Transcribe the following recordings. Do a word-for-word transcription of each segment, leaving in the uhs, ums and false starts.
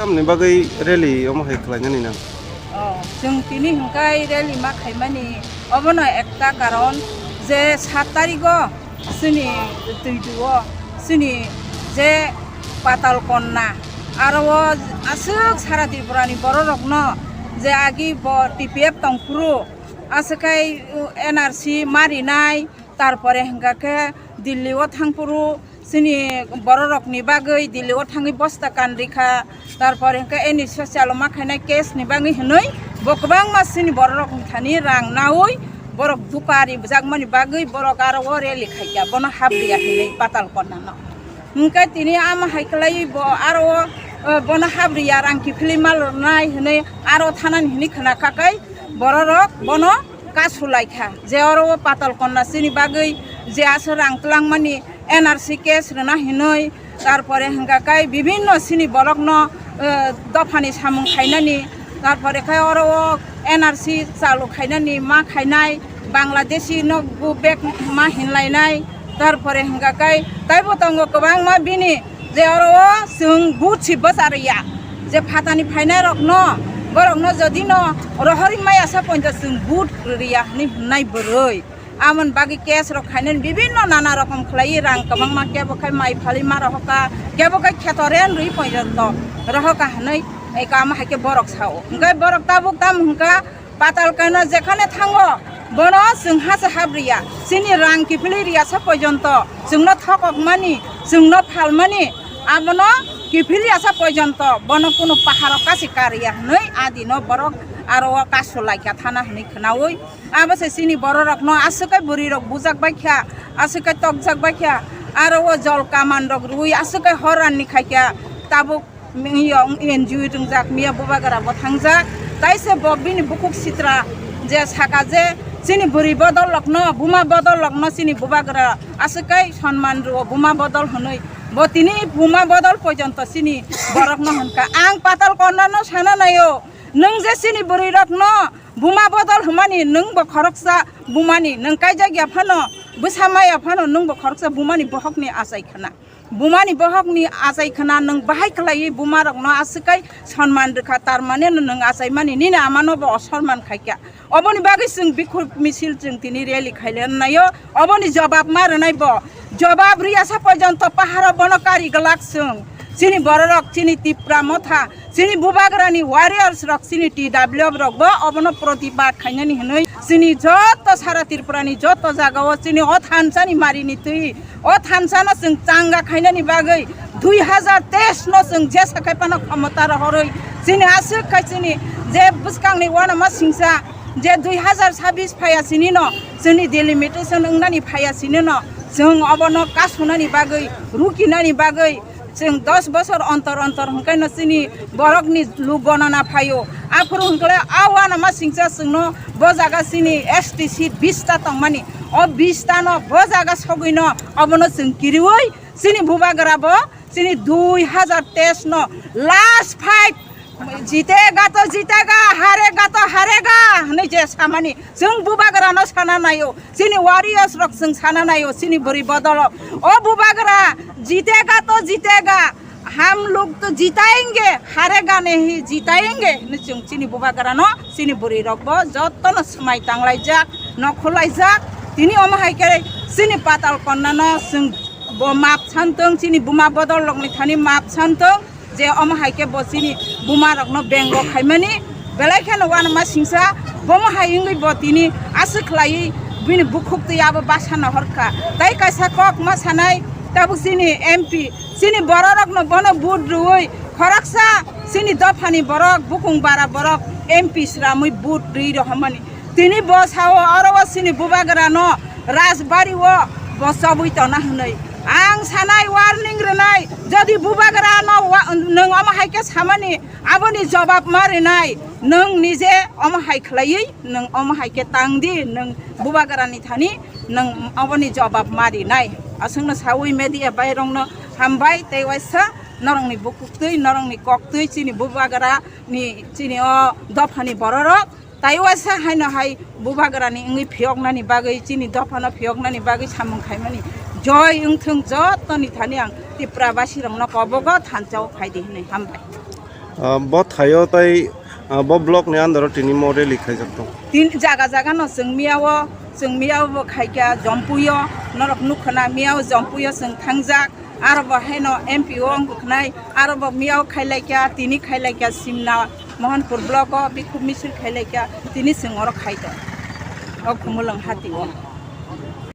Tamni bagwi rally omo hai khlainani nang? Oh, chwng tini hwnkhai rally ma khaimani obono ekta karon je sat tarigo chini twiduo chini je Patal Konna aro o aswk sara Tripurani bororokno je agi bo T P F tongphuru aswk khai N R C marinai, tarpore hwnka khe Delhi o thangphuru chini bororokni bagwi Delhi o thangwi bosta kan rikha, tarpore hwnka eni social o ma khainai case ni bagwi hwnwi bo kwbangma chini bororokni thani rang naui borok duka rijakmani bagwi borok aro o rally khaikha, bono habriya hinwi Patal Konna no. Hwnka tini ama hai khlai bo aro o, o, bono habriya rang kiphilwi malornai hinwi aro thanani hinwi khna kha kai bororok bono kasu laikha je oro o Patal Konna chini bagwi je aswk rang twlangmani N R C case rwna hinwi, tarpore hwnka kai bibinno chini borokno, eh, dophani samung khainani, tarpore khai oro o N R C chalu khainani ma khainai, Bangladeshi no go back ma hinlainai, tarpore hwnka kai taibo tongo kwbangma bini je oro o chwng vote si bwcharya, je phatani phainai rokno, borokno jodi no rohorwi maya sa poito chwng vote rwya hinwi hwnnai bwrwi. Amoni bagwi case rok khainani bibinno nana rokom khlaiwi rang kwbangma kebo khai mai phalwi ma rohoka, kebo khai kheto ren rwi poito rohoka hinwi eka ama hai khe borok sao. Hwnkhe borok tabuk tamo hwnkha Patal Konna jekhane thango, bono chwng ha se hap riya. Chini rang kiphilwi riya sa pojonto, chwngno thokok mani, chwngno phal mani, abono kiphilwi ya sa pojonto, bono kunu paharo kasi kariya hwnwi adino borok aro o kasu laikha thana hwnwi khwnaui. Abo se chini bororokno aswk kai bwrwirok bujak baikha, aswk kai tokjak baikha, aro o jol kaman rok rwui aswk kai hor ranni khaikha, tabuk Miya N G O tongjak, miya bubagra bo thangjak. Taise bo bini bukhuk sitra je saka je chini bwrwi bodol lokno, buma bodol lokno chini bubagra aswk kai sonman rwo, buma bodol hwnwi. Bo tini buma bodol pojonto chini borokno hwnkha. Ang Patal Konna no sana naio, nwng je chini bwrwi rokno buma bodol hwnmani, nwng bo khoroksa bumani, nwng kaijak ya phano, bwsa maya phano, nwng bo khoroksa bumani bohokni achai khna. Bumani bohokni achai khna nwng bahai khlaiwi bumarokno aswk kai sonman rwkha, tar mane no nwng achaimani nini amano bo osonman khaikha. Oboni bagwi chwng bikhuk misil chwng tini rally khailanaio, oboni jobab ma rwnai bo. Jobab riyasa porjonto paharo bono kari glak chwng. Chini bororok, chini Tipra Motha, chini bubagrani warriors rok, chini T W F rok bo obono protibad khainani hwnwi chini joto sara Tripurani joto jagao chini o thansani marini twi, o thansano chwng changa khainani bagwi dui hazar teis no chwng jesa khai phano khomota rohorwi chini aswk khai chini je bwskangni uanama singsa je dui hazar sabis phaiya sinino chwngni delimitation wngnani phaiya sinino chwng obono kasunani bagwi, rukinani bagwi, chwng dos bosor ontor ontor hwnkhe no chini borokni luk gonana phaio. Aphuru hwnkhe a uanama singcha chwngno bo jaga chini S T seat bista tongmani. O bista no bo jaga sogwino obono chwng kiriui chini bubagra bo chini dui hazar teis no last fight, jitega to jitega, harega to harega hwnwi je samani. Chwng bubagrano sana naio, chini warriors rok chwng sana naio, chini bwrwi bodolo. O bubagra jitega to jitega, hum log to jitayenge, harega nahi jitayenge hwnwi chwng chini bubagrano, chini bwrwi rokbo jotono swmai tanglaijak, nokhorlaijak. Tini omo hai khe chini Patal Konna no chwng bo map santwng, chini buma bodol rokni thani map santwng. Je omo hai khe bo chini buma rokno bengo khaimani, belai kheno uanama singsa, bomo hai wngwi bo tini aswk khlaiwi bini bukhuk twi abo basa no horkha. Tai kaisa kok ma sanai, tabuk chini M P, chini bororokno bono vote rwui khoroksa chini dophani borok, bukung bara borok M P sramwi vote rwi rohormani. Tini bo sao oro o chini bubagrano rajbari o bo chobwi tona hwnwi. Ang sanai warning rwnai, jodi bubagrano wa-, nwng omo hai khe samani, aboni jobab ma rinai, nwng nije omo hai khlaiwi, nwng omo hai khe tang di, nwng bubagrani thani nwng oboni jobab ma rinai. Aswkno saui media bairokno Hambai tei waisa norokni bukuktwi, norokni koktwi, chini bubagra ni, chini o dophani bororok tai waisa haino hai bubagra ni wngwi phiyoknani bagwi, chini dophano phiyoknani bagwi samung khaimani joi wngthwng jottoni thani ang Tripura basirokno kobogo thansa o phaidi hinwi hambai. Ah, bo thaio tai, ah, bo block ni under o tini mo rally khaijak tongo. Tin jaga jaga no chwng miyao, chwng miyao bo khaikha Jompuio, norok nukhana miyao Jompuio chwng thangjak, aro bo haino M P o wngkha khnai, aro bo miyao khailaikha, tini khailaikha Simna Mohanpur block o bikhub misil khailaikha, tini chwng oro khaito. O Khumulwng hati o.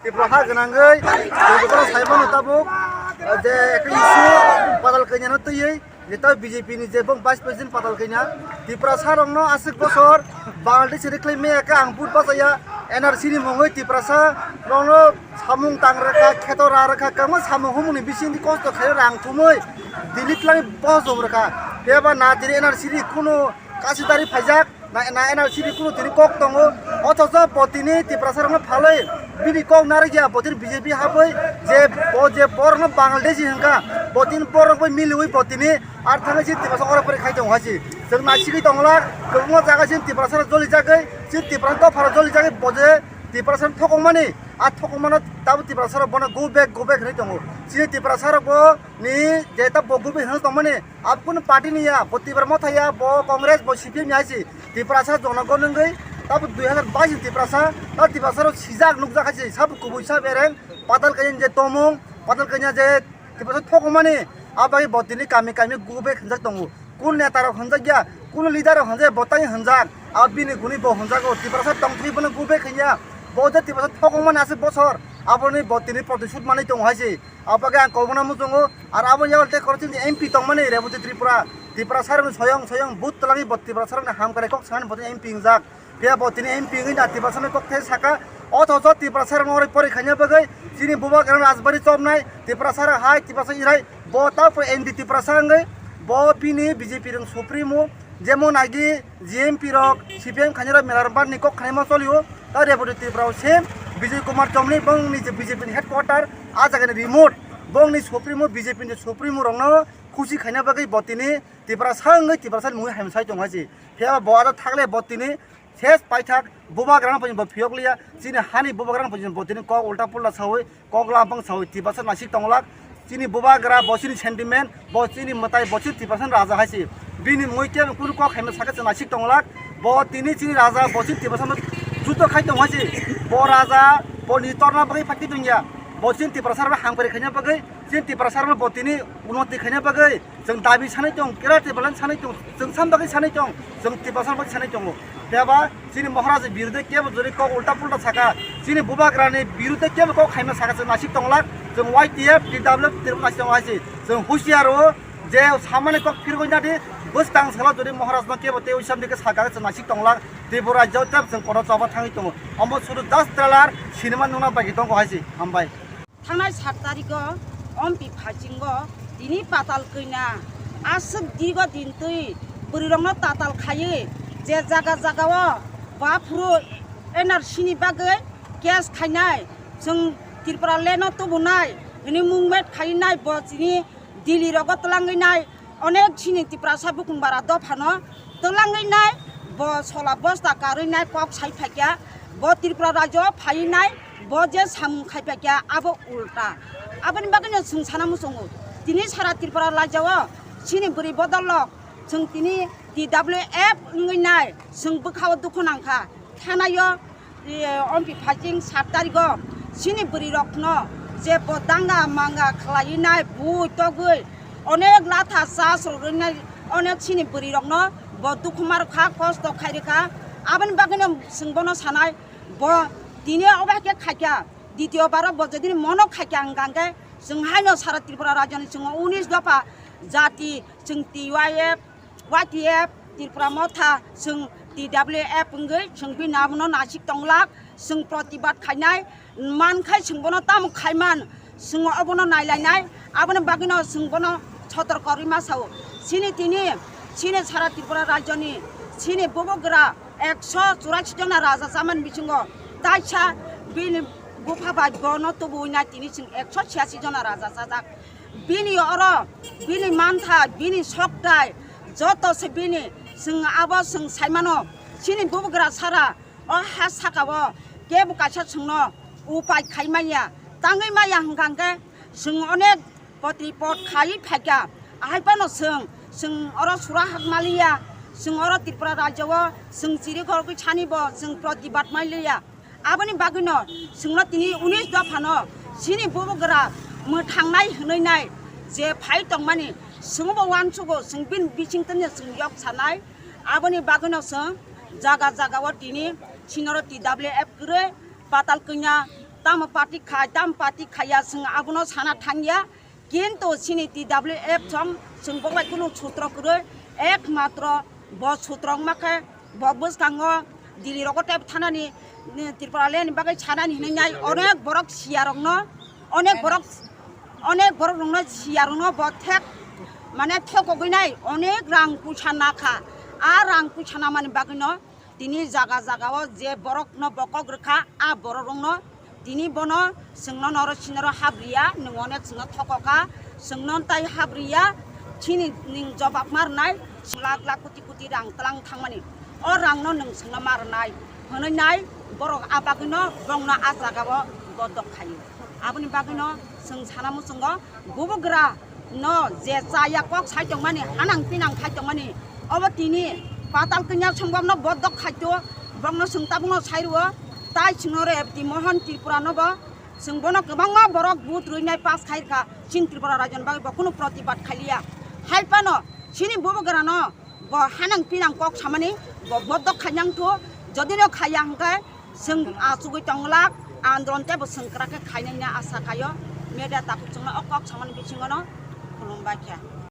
Tripura ha gwnangwi, chwng jotono sai mano tabuk, je ekta issue badal kainyano twiwi, Neta B J P ni je bong Vice President patal kanya, Tiprasa rokno aswk bosor Bangladesh ni khlai maya khe ang vote bachaya, N R C ni mungwi Tiprasa rokno samung tang rwkha, kheto ra rwkha, kamo samung humung ni bising di kosto khayo rang thumwi Delhi twlai bohojong rwkha. Phiya ba na tini N R C ni kunu kasidari phaijak, na, na N R C ni kunu tini kok tongo, othocho bo tini Tiprasa rokno phalwi bini kok narwkya, bo tini B J P habwi je bo je borokno Bangladeshi hwnkha, bo tini borok bai miliwi bo tini ar thangwi si Tiprasa oro pore khai tongo hai si. Chwng naisigwi tongla, kwbangma jaga si Tiprasa rok joli jagwi, si Tiprasa dophara joli jagwi bo je Tiprasa thokongmani, a thokongmano tabuk Tiprasa rok bono go back, go back hinwi tongo. Chini Tiprasa rok bo ni je ta bo go back hinwi tongmani, Abo kunu party ni ya, bo Tipra Motha ya, bo Congress, bo C P M ni hai si. Tiprasa jonogon wngwi, tabo dui hazar bais ni Tiprasa, ta Tiprasa rok sijak nukjak hai si, sabo kubui sabo ereng, patal kanya je tomung, patal kanya je Tiprasa thokmani, abo bagwi bo tini kami kami gubek hwnjak tongo. Kunu neta rok hwnjak ya, kunu leader rok hwnjak ya, bo tani hwnjak, abo bini guni bo hwnjago, Tiprasa tongthwi bono gubek hwnya, bo je Tiprasa thokmani aswk bosor, aboni bo tini protisud manwi tongo hai si. Abo bagwi ang kokno muchungo, ar abo yago tei khoroksa chini M P tongmani Reboti Tripura, Tiprasa rokni soyong soyong but twlangwi bo Tiprasa rokni hamkrai kok sanani bo tini M P wngjak. Phiya bo tini M P wngwi na Tiprasa rokni kok thai saka, othocho Tiprasa rokno oro pori khaina bagwi chini bubagra Rajbari chobnai, Tiprasa rok hai, Tiprasa irai, bo ta pore N D Tiprasa wngwi bo bini B J P rok supremo, jemon agi G M P rok, C P M khainai rok Melarbar ni kok khainaima cholio, ta Reboti Tripura o se Bijay Kumar Chomni bongni je B J P ni headquarter, a jaga ni remote, bongni supremo, B J P ni supremo rokno khusi khaina bagwi bo tini Tiprasa wngwi Tiprasa ni mungwi hamsai tongo hai se. Phiya bo aro thagle bo tini ses paithak bubagra no bo phiyok liya, chini hani bubagra no bo tini kok ulta pulta sawi, kok lampang sawi Tiprasa nasik tonglak. Chini bubagra bo chini sentiment, bo chini mwtai, bo chini Tiprasa ni raja hai se. Bini mui kebo kunu kok haino saka chwng nasik tonglak. Bo tini chini raja, bo chini Tiprasa no juto khai tong hai se. Bo raja, bo ni torna bagwi phakti tongya. Bo chini Tiprasa rok hamkrai khaina bagwi, chini Tiprasa rok bo tini unoti khaina bagwi. Chwng dabi sanai tong, kera Tiprasa sanai tong, chwng sam bagwi sanai tong, chwng Tiprasa bagwi sanai tongo. Phiya ba chini Maharaj birudhe kebo jori kok ulta pulta saka, chini bubagra ni birudhe kebo kok khaima saka chwng nasik tonglak, chwng Y T F, T W F, Tripura nasik tonglak hai se. Chwng husiar o je samani kok phirgwi nadi, bwskang salo jori Maharaj no kebo tei uisam dike saka chwng nasik tonglak, Tripura rajyo tep chwng kono choba thangwi tongo. Omo sudu das trailer cinema nungna bagwi tongo hai se. Hambai. Thangnai sat tarikh o Ompi Phaiching o tini patal kanya aswk dirgo din twi bwrwi rokno tatal khaiwi je jaga jaga o baphuru N R C ni bagwi case khainai, chwng Tripura land o tubunai hwnwi movement khainai bo chini Delhi rogo twlangwi nai onek chini Tiprasa bukung bara dophano twlangwi nai bo sola bosta karwi nai kok sai phaikya bo Tripura rajyo phaiwi nai bo je samung khai phaikya abo ulta. Aboni bagwino chwng sana muchungo tini sara Tripura rajyo o chini bwrwi bodol rok chwng tini T W F wngwi nai chwng bwkha o dukhu nangkha. Thanaio, eh, Ompi Phaiching sat tarikh o chini bwrwi rokno je bo danga manga khlaiwi nai bui togwi onek latha chas rwrwi nai onek chini bwrwi rokno bo dukhu mar kha, kosto khai rwkha. Aboni bagwino chwng bono sanai bo tini obo hai khe khaikha, ditio baro bo jodi mono khaikha hwnkha hwnkhe chwng haino sara Tripura rajyoni chwng unis dopha jati chwng T Y F, Y T F, Tripura Motha, chwng T W F wngwi chwng bini abono nasik tonglak, chwng protibad khainai, mankhai chwng bono tamo khaiman, chwng obono nailainai, aboni bagwino chwng bono sotorko rwima sao. Chini tini, chini sara Tripura rajyoni, chini bubagra ekso churasi jona raja chamani bisingo, taisa bini bupha bai bono tubuwi nai tini chwng ekso chiyasi jona raja chajak. Bini oro, bini mantha, bini soktai, joto se bini, chwng abo chwng saimano, chini bubagra sara, o ha saka o kebo kaisa chwngno upai khai manya, tangwi maya hwnkha hwnkhe chwng onek potri pot khai phaikha, ahai phano chwng, chwng oro sura hak maliya, chwng oro Tripura rajyo o chwng chiri khorokwi sani bo chwng protibad maliya. Aboni bagwino chwngno tini unis dophano chini bubagra mwthangnai hwnwi nai je phai tongmani chwngbo uansugo, chwng bini bisingtwi chwng yok sanai. Aboni bagwino chwng jaga jaga o tini chinoro T W F kwrwi patal kanya tamo party khai, tamo party khaiya chwng abono sana thangya. Kintu chini T W F song chwng bo bai kunu sutro kwrwi, ekmatro bo sutro wngma khe bo bwskango Delhi rogo tei thanani, ni Tripura le ni bagwi sanani hinwi nai onek borok siya rokno, onek borok, onek borok rokno siya rokno bo thek mane thokogwi nai onek rang puisa nakha. A rang puisa namani bagwino tini jaga jaga o je borok no bokok rwkha, a borok rok no tini bono chwngno noro sinoro habriya, nwng onek chwngno thokokha, chwngno tai habriya, chini nwng jobab marnai, lakh lakh koti koti rang tlang thangmani, o rang no nwng chwngno marnai hwnwi nai borok a bagwino bongno a jaga o bodok khaio. Aboni bagwino chwng sana muchungo bubagra no je chaya kok sai tongmani, hanang pinang khai tongmani, obo tini patal kanya songbam no bodok khaito, bongno chwng tabukno sai rwo, tai chwngno re T Mohon Tripura no bo chwng bono kwbangma borok vote rwinai pass khai kha, chini Tripura rajyoni bagwi bo kunu protibad khailiya. Hai phano chini bubagra no bo hanang pinang kok samani bo bodok khainang thu, jodi no khaiya hwnkhe chwng achugwi tongwlak andolon tei bo chwng kwrak khe khainai hwnwi asa khaio. Media takhuk chwngno o kok samani bisingo no khulumbai khe.